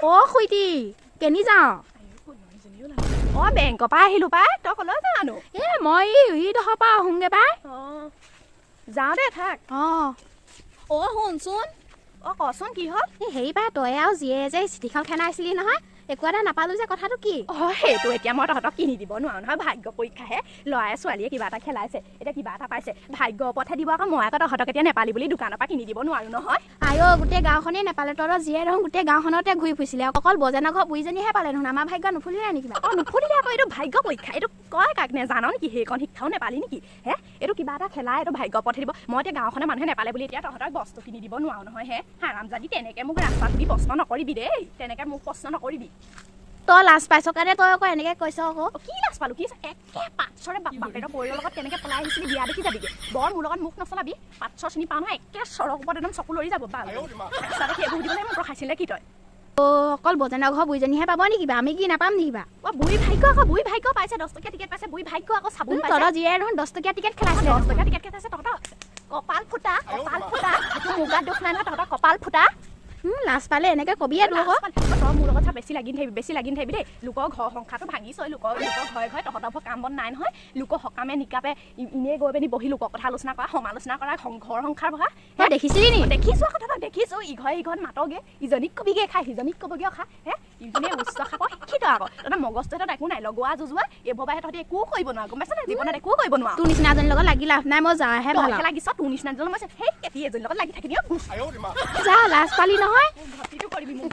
অ খুইটি কেনি যাওঁ? অ বেংকৰ পৰা আহিলো পাই, তই কলৈ যানো? এ মই ইডোখৰ পৰা আহোঁগে পাই। অ যাওঁ দে থাক। অ অ শুনচোন। অ কচোন কি হ'ল? এই হেৰি পাই তই আৰু জীয়ে যে চিঠিখন খেনাইছিলি নহয়, একো এটা নাপালো যে, কথাটো কি? অ সেইটো এতিয়া মই তহঁতক কিনি দিব নোৱাৰো নহয়, ভাগ্য পৰীক্ষাহে। ল'ৰাই ছোৱালীয়ে কিবা এটা খেলাইছে, এতিয়া কিবা এটা পাইছে, ভাগ্য ওপৰতহে দিব আকৌ। মই আকৌ তহঁতক এতিয়া নেপালি বুলি দোকানৰ পৰা কিনি দিব নোৱাৰো নহয়। আইঅ গোটেই গাঁওখনেই নাপালে, তহঁতৰ জীয়ে দেখোন গোটেই গাঁওখনতে ঘূৰি ফুৰিছিলে, অকল বজেনৰ ঘৰ বুঢ়ীজনীহে পালে দেখোন। আমাৰ ভাগ্য নুফুলিলে নেকি কিবা? অ নুফুলিলে আকৌ, এইটো ভাগ্য পৰীক্ষা, এইটো কয় কাক নেজান নেকি? সেইকণ শিক্ষাও নেপালি নেকি হে? এইটো কিবা এটা খেলা, এইটো ভাগ্য ওপৰতহে দিব। মই এতিয়া গাঁওখনৰ মানুহে নেপালে বুলি এতিয়া তহঁতক বস্তু কিনি দিব নোৱাৰো নহয় হে। হাৰামজাদি, তেনেকে মোক ৰাস্তাত দি প্ৰশ্ন নকৰিবি দেই, তেনেকে মোক প্ৰশ্ন নকৰিবি। তই লাজ পাইছ কাৰণে তই আকৌ এনেকে কৈছ আকৌ। অ, কি লাজ পালো? কি একে পাঁচশৰে বাপেৰৰ পৰিয়ালৰ লগত কেনেকে পলাই আহিছিলি বিয়া দেখি যাবিগে। বৰ মোৰ লগত মুখ নচলাবি, পাঁচশ চিনি পাওঁ নহয়, একে চৰক ওপৰত একদম চকু লৰি যাব। বাল ৰাস্তাতে সেইবোৰ সুধিবলৈ মোক ৰখাইছিলে কি তই? অ অকল বজেনৰ ঘৰ বুঢ়ীজনীহে পাব নেকি কিবা? আমি কি নাপাম নেকি কিবা? অ বুঢ়ী ভাগ্য আকৌ, বুঢ়ী ভাগ্য পাইছে 10 টকীয়া টিকেট পাইছে, বুঢ়ী ভাগ্য আকৌ চাবোন পাইছে। তহঁতৰ জীয়ে দেখোন 10 টকীয়া টিকেট খেলাইছিলে। 10 টকীয়া টিকেট খেলাইছে। তহঁতৰ কপাল ফুটা, কপাল ফুটা, সেইটো মোৰ গাত দুখ নাই নহয়, তহঁতৰ কপাল ফুটা। লাজ পালে এনেকে কবিয়ে তো আকৌ। তই মোৰ লগত বেছি লাগি নাথাকিবি, বেছি লাগি নাথাকিবি দেই। লোকৰ ঘৰ সংসাৰটো ভাঙিছই, লোকৰ ঘৰে ঘৰে তহঁতৰ কাম বন নাই নহয়, লোকৰ সকামে নিকাপে এনেই গৈ পিনি বহি লোকৰ কথা আলোচনা কৰা, সমালোচনা কৰা, ঘৰ সংসাৰ বহা। তই দেখিছিলি নি? দেখিছো আকৌ, তহঁতক দেখিছো। ইঘৰে ইঘৰত মাতগে, ইজনীক কবিগে খা, সিজনীক কবগে খা। হে ইজনীয়ে উচ্চ খাপ শিক্ষিত আকৌ, তহঁতৰ মগজটো তহঁত একো নাই, লগোৱা যুজোৱা এইবোৰ বাহিৰে তহঁতি একো কৰিব নোৱাৰ, গম পাইছ নাই? জীৱনত একো কৰিব নোৱাৰ। তোৰ নিচিনা এজনীৰ লগত লাগি লাভ নাই, মই যাওঁহে ভাল। তইহে লাগিছ, তোৰ নিচিনা এজনী মই সেই কেতি এজনীৰ লগত লাগি থাকিবি। যা লাজ পালি নহয়। ঘটিটো কৰিবি মোক।